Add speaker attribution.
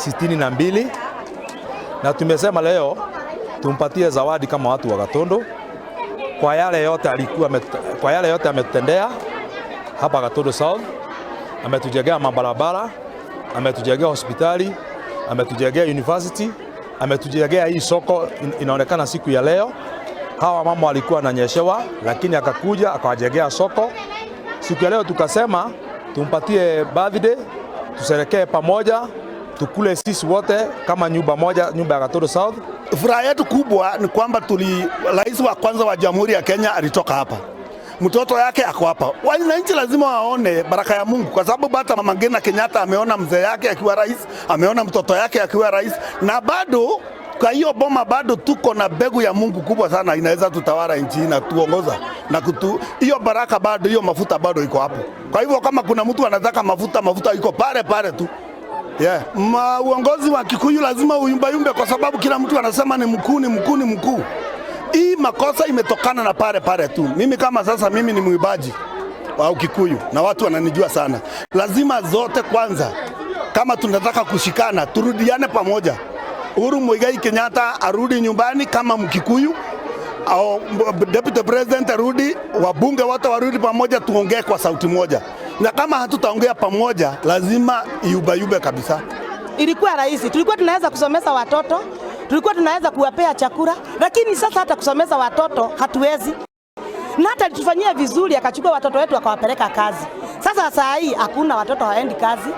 Speaker 1: 62 na tumesema leo tumpatie zawadi kama watu wa Gatundu kwa yale yote alikuwa kwa yale yote ametutendea hapa Gatundu South. Ametujengea mabarabara, ametujengea hospitali, ametujengea university, ametujengea hii soko inaonekana siku ya leo. Hawa mama walikuwa wananyeshewa, lakini akakuja akawajengea soko. Siku ya leo tukasema tumpatie birthday, tusherekee pamoja, tukule sisi wote kama nyumba moja, nyumba ya Gatundu South.
Speaker 2: Furaha yetu kubwa ni kwamba rais wa kwanza wa Jamhuri ya Kenya alitoka hapa, mtoto yake ako hapa. Wananchi lazima waone baraka ya Mungu, kwa sababu hata Mama Ngina Kenyatta ameona mzee yake akiwa rais, ameona mtoto yake akiwa rais, na bado kwa hiyo boma bado tuko na mbegu ya Mungu kubwa sana, inaweza tutawala nchi na tuongoza na kutu, hiyo baraka bado, hiyo mafuta bado iko hapo. Kwa hivyo kama kuna mtu anataka mafuta, mafuta iko pale pale tu. Yeah. Uongozi wa Kikuyu lazima uyumbayumbe kwa sababu kila mtu anasema ni mkuu, ni mkuu, ni mkuu. Hii makosa imetokana na pale pale tu. Mimi kama sasa mimi ni mwimbaji wa Kikuyu na watu wananijua sana. Lazima zote kwanza, kama tunataka kushikana, turudiane pamoja. Uhuru Muigai Kenyatta arudi nyumbani kama Mkikuyu, au deputy president arudi, wabunge wote warudi pamoja, tuongee kwa sauti moja, na kama hatutaongea pamoja, lazima iyubayube kabisa.
Speaker 3: Ilikuwa rahisi, tulikuwa tunaweza kusomeza watoto, tulikuwa tunaweza kuwapea chakula, lakini sasa hata kusomeza watoto hatuwezi. Na hata alitufanyia vizuri, akachukua watoto wetu akawapeleka kazi. Sasa saa hii hakuna watoto hawaendi kazi.